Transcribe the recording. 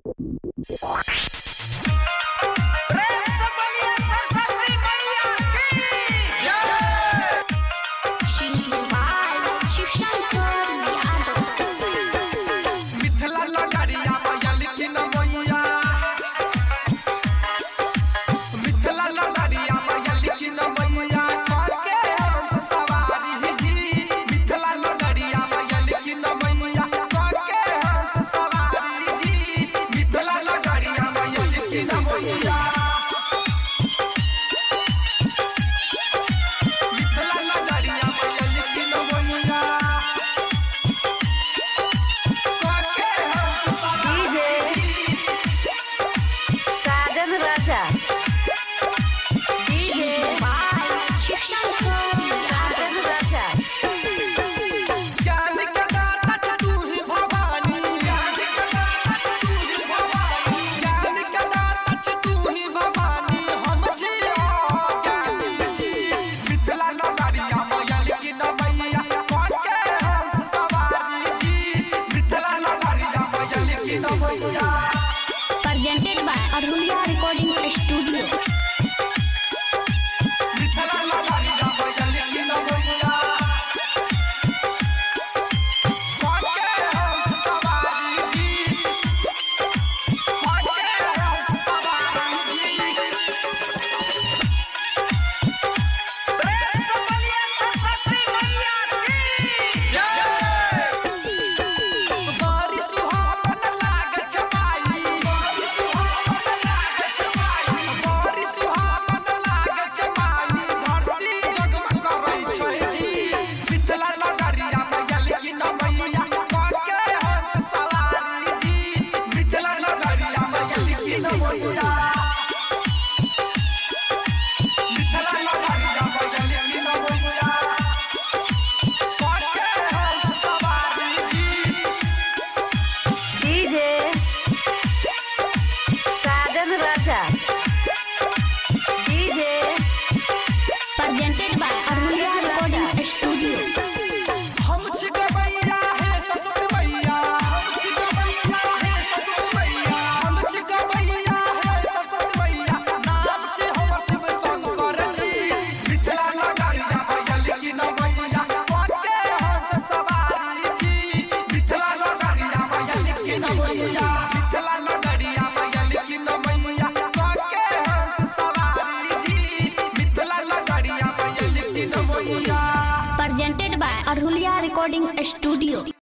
प्रेम से बोलिए सरस्वती मैया की जय। By Shivshankar Yadav. Mithila नगरिया मैया लिखी न मैया, मिथिला नगरिया मैया लिखी न मैया, करके हंस सवारी जी। मिथिला नगरिया मैया लिखी न मैया, करके हंस सवारी जी। मिथिला नगरिया मैया लिखी न मैया, मिथिला नगरिया मैया लिखी न मैया, करके हंस सवारी जी। साजन राजा, डीजे By Shivshankar Yadav. साजन राजा। ज्ञान के दाता छ तू ही भवानी, ज्ञान के दाता छ तू ही भवानी, ज्ञान के दाता छ तू ही भवानी, हम छी ज्ञानी जी। मिथिला नगरिया मैया लिखी न मैया, के हंस सवारी जी। मिथिला नगरिया मैया लिखी न मैया। Presented by Arhulia Recording Studio.